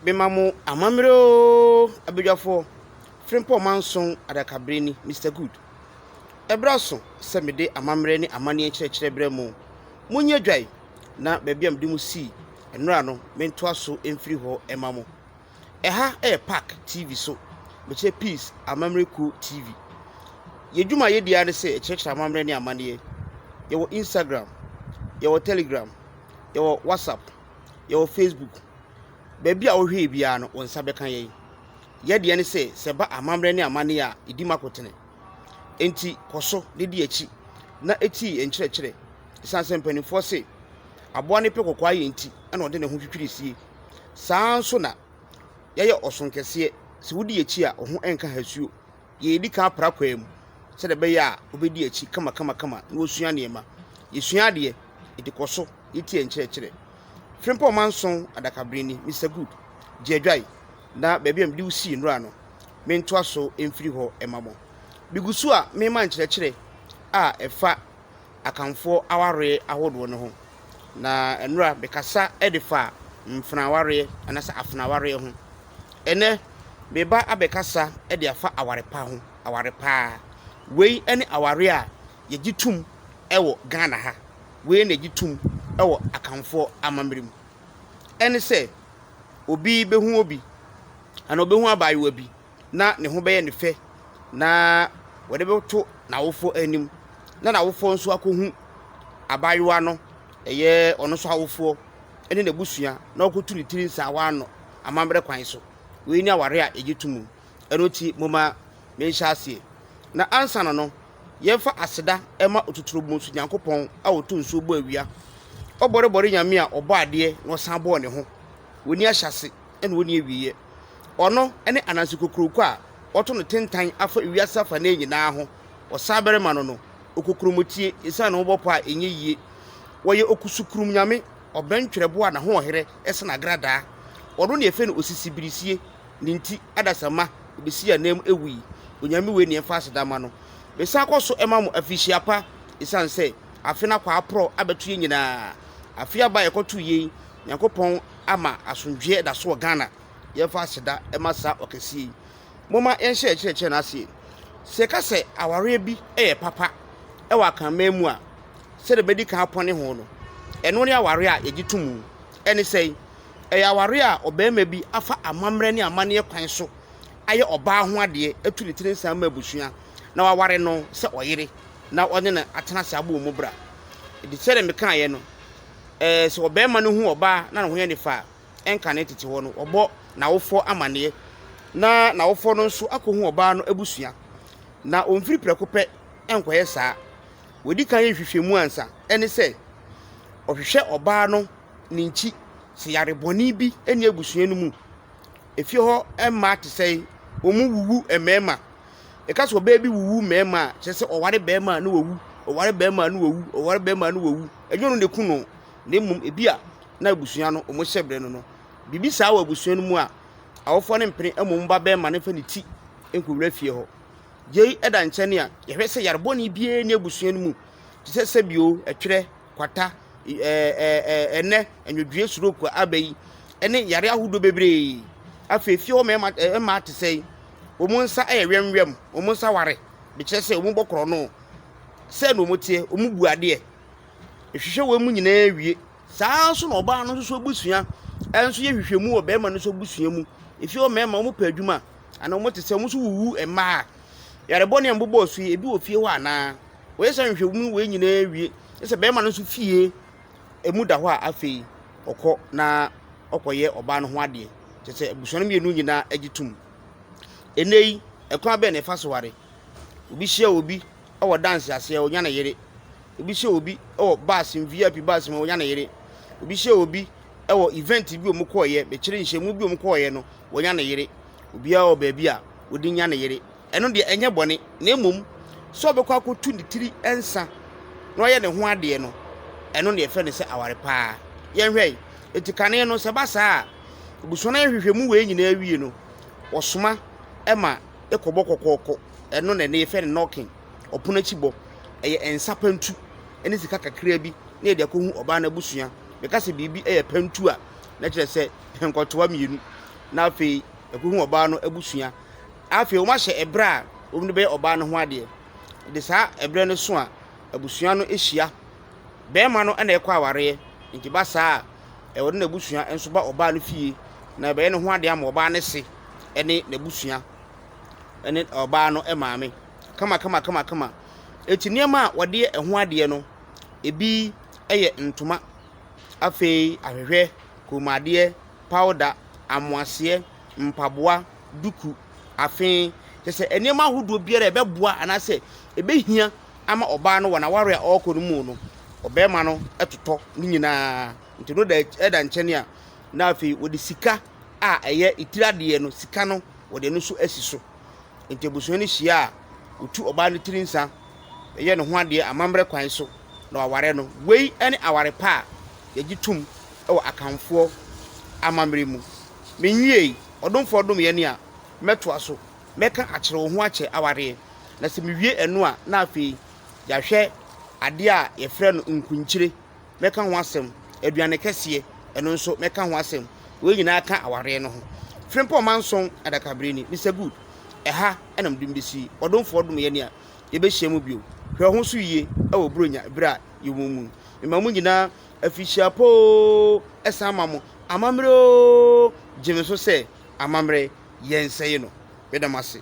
Mema mo amammerɛ oo, abadwafoɔ, Frimpong Manson adakaberɛ ni, Mister Good. Ɛberɛ aso sɛ mede amammerɛ ne amanneɛ nkyerɛkyerɛ brɛ mo. Monyɛ dwae na baabi a mede mo sii nnora no, mentoa so mfiri hɔ mma mo. Ɛha yɛ Park TV so, mekyerɛ Peace Amammerɛ Kuo TV. Yɛn dwuma a yɛdi ara ne sɛ yɛkyerɛkyerɛ amammerɛ ne amanneɛ. Yɛwɔ Instagram, yɛwɔ Telegram, yɛwɔ WhatsApp, yɛwɔ Facebook. Baabi a wohwɛ biara no, wo nsa bɛka yɛn. Yɛn deɛ ne sɛ, sɛ ɛba amammerɛ ne amanneɛ a, ɛdi mu akotene. Enti kɔ so na di akyi na tie yɛn nkyerɛkyerɛ. Ɛsiane sɛ mpanimfoɔ se aboa no pɛ kɔkɔɔ ayɛ nti na ɔde ne ho twitwiri sie. Saa ara nso na yɛyɛ ɔsonkɛseɛ. Sɛ wodi akyi a, wo ho nka hasuo. Yɛdi kan pra kwan mu sɛdeɛ ɛbɛyɛ a wobɛdi akyi kamakamakama na wɔsua nneɛma. Yɛsua adeɛ, enti kɔ so na tie yɛn nkyerɛkyerɛ. Frimpong Manson adakabere ni, Mister Good, gye adwae na baabi a mede wo sii nnora no, mentoa so mfiri hɔ mma mo. Megu so a merema nkyerɛkyerɛ a ɛfa Akanfoɔ awareɛ ahodoɔ no ho. Na nnora mekasa de fa mfena awareɛ anaasɛ afena awareɛ ho. Ɛnnɛ mereba abɛkasa de afa aware pa ho, aware pa. Wei ne awareɛ a yɛgye tom wɔ Ghana ha. Wei na yɛgye tom wɔ Akanfoɔ amammerɛ mu. Ɛne sɛ obi bɛhu obi anaa ɔbɛhu abaayewa bi na ne ho bɛyɛ no fɛ na wɔde bɛto n'awofoɔ anim na n'awofoɔ nso akɔhu abaayewa no, ɛyɛ ɔno nso awofoɔ ne n'abusua na ɔkɔtu ne tiri nsaawa ano amammerɛ kwan so. Wei ne aware a ɛgye to mu. Ɛno nti momma menhyɛ aseɛ. Na ansa na no, yɛmfa aseda ma Ototorobonsu Nyankopɔn a ɔtɔ nsuo bɔ awia, ɔbɔrebɔre Nyame a ɔbɔ adeɛ na ɔsan bɔɔ ne ho. Ɔnni ahyɛase na ɔnni awieɛ. Ɔno ne Ananse Kokroko a ɔto no tentan afa wiase afanaa nyinaa ho, ɔsabarima no no, okokuromoti, esiane ne ho bɔ pɔ a ɛnyɛ yie. Wɔyɛ okusukurum nyame, ɔbɛntwerɛboɔ a n'ahoɔherɛ sene agradaa. Ɔno na yɛfrɛ no osisibirisie, ne nti adasamma obesii ananmu awui. Onyame wei na yɛmfa aseda mma no. Mesan kɔ so ma mo afirihyia pa, esiane sɛ afe no akɔ aporɔ abɛto yɛn nyinaa. Afe aba a yɛkɔtoo yei, Nyankopɔn ama asomdwoeɛ da so wɔ Ghana. Yɛmfa aseda ma saa ɔkɛseɛ yi. Momma yɛnhyɛ yɛn kyerɛkyerɛ no aseɛ. Sɛ yɛka sɛ awareɛ bi yɛ papa wɔ Akanman mu a, sɛdeɛ madi kan apɔne ho no, ɛno ne awareɛ a yɛgye to mu. Ɛne sɛn? Ɛyɛ awareɛ a ɔbarima bi afa amammerɛ ne amanneɛ kwan so ayɛ ɔbaa ho adeɛ, atu ne tiri nsa ama abusua, na waware no sɛ ɔyere, na ɔne no atena ase abɔ wɔn bra. Enti sɛdeɛ mekaeɛ no, ɛɛ sɛ ɔbarima no hu ɔbaa na ne ho yɛ ne fɛ a, ɛnkane tete hɔ no, wɔbɔ n'awofoɔ amanneɛ na n'awofoɔ no nso akɔhu ɔbaa no abusua. Na wɔmfiri prɛko pɛ nkɔyɛ saa. Wɔdi kan yɛ nhwehwɛmu ansa. Ɛne sɛ, wɔhwehwɛ ɔbaa no ne nkyi sɛ yare bɔne bi nni abusua no mu. Efie hɔ mmaa te sɛn? Wɔwuwu mmarima. Yɛka sɛ ɔbaa bi wuwu mmarima a, kyerɛ sɛ ɔware barima a na wawu, ɔware barima a na wawu, ɔware barima a na wawu. Ɛnyɛ ɔno na eku no, na mmom ebi a na abusua no wɔn hyɛbrɛ no no. Biribi saa wɔ abusua no mu a, awofoɔ no mpene mma wɔn ba barima no mfa ne ti nkɔwura fie hɔ. Yei da nkyɛn a, yɛhwɛ sɛ yare bɔne biara nni abusua no mu, te sɛ sɛbio, ɛtwerɛ, kwata, ɛnɛ, nwodwoeɛ stroke a aba yi, ne yare ahodoɔ bebree. Afei fie hɔ mmarima mmaa te sɛ wɔn nsa yɛ wɛmwɛm, wɔn nsa ware, mekyerɛ sɛ wɔn bɔ korɔno. Sɛ na wɔn teɛ, wɔn bu adeɛ. Ehwehwɛ wɔn mu nyinaa wie. Saa ara nso na ɔbaa no nso so abusua nso yɛ nhwehwɛmu wɔ barima no nso abusua mu. Efie hɔ mmarima wɔn pɛ adwuma anaa wɔn te sɛ wɔn nso wuwu mmaa. Yare bɔne a mbobɔɔ so yi ebi wɔ fie hɔ anaa? Wɔyɛ saa nhwehwɛmu wei nyinaa wie. Sɛ barima no nso fie emu da hɔ a afei ɔkɔ na ɔkɔyɛ ɔbaa no ho adeɛ. Kyerɛ sɛ abusua no mmienu nyinaa gye tom. Ɛnnɛ yi, ɛkwan bɛn na ɛfa so ware? Obi hyia obi wɔ dance ase a, ɔnya ne yere. Obi hyia obi wɔ bus mu, VIP bus mu, ɔnya ne yere. Obi hyia obi wɔ event bi a wɔkɔeɛ, mekyerɛ nhyiamu bi a wɔkɔeɛ no, wɔnya ne yere. Obiara wɔ baabi a ɔde nya ne yere. Ɛno deɛ ɛnyɛ bɔne, na mmom sɛ ɔbɛkɔ akɔtu ne tiri nsa na wayɛ ne ho adeɛ no, ɛno na yɛfrɛ no sɛ aware paa. Yɛnhwɛ, enti kane no sɛ ɛba saa a, abusua no ayɛ nhwehwɛmu wei nyinaa wie no, wɔsoma ma ɛkɔbɔ kɔkɔɔkɔ. Ɛno na ɛnɛ yɛfrɛ no knocking, ɔpono akyi bɔ. Ɛyɛ nsa pantu ne sika kakraa bi na yɛde akɔhu ɔbaa no abusua. Meka sɛ biribi yɛ pantu a, na kyerɛ sɛ nkɔtoa mmienu. na afei ɛkɔhu ɔbaa no abusua. Afei wɔahyɛ ɛberɛ a wɔde bɛyɛ ɔbaa no ho adeɛ. De saa ɛberɛ no so a, abusua no hyia. Barima no na ɛkɔ awareɛ, nti ba saa a, ɛwɔ de n'abusua nso ba ɔbaa no fie na ɛbɛyɛ ne ho adeɛ ama ɔbaa no se ne n'abusua ne ɔbaa no maame. Kama kama kama kama. Eti nneɛma a wɔde yɛ ɛho adeɛ no, ebi yɛ ntoma, afei ahwehwɛ, kɔnmuadeɛ, powder, amoaseɛ, mpaboa, duku, afe, kyerɛ sɛ nneɛma ahodoɔ biara a ɛbɛboa anaasɛ ɛbɛhia ama ɔbaa no wɔ n'awareɛ a ɔrekɔ no mu no, ɔbarima no totɔ ne nyinaa. Nti no da ɛda nkyɛn a, na afei wɔde sika a ɛyɛ etiri adeɛ no, sika no, wɔde ɛno nso asi so. Nti abusua no hyia a, wɔtu ɔbaa no tiri nsa, yɛ ne ho adeɛ amammerɛ kwan so na wɔaware no. Wei ne aware pa a yɛgye tom wɔ Akanfoɔ amammerɛ mu. Menwiei, ɔdomfoɔ dom yɛn a, mɛtoa so. Mɛka akyerɛ wo ho akyɛ awareɛ. Na sɛ mewie ɛno a, na afei yɛahwɛ adeɛ a yɛfrɛ no nkunkyire. Mɛka ho asɛm. Aduane kɛseɛ, ɛno nso mɛka ho asɛm. Wei nyinaa ka awareɛ no ho. Frimpong Manson adakabere ni. Mister Good, ɛha na mede mo bɛsi. Ɔdomfoɔ dom yɛn a, yɛbɛhyia mu bio. Hwɛ wo ho so yie wɔ Buronya berɛ a yɛwɔ mu yi. Mema mo nyinaa afihyia pa oo, ɛsan ma mo amammerɛ oo, gye me so sɛ amammerɛ yɛnsɛe no. Meda mo ase.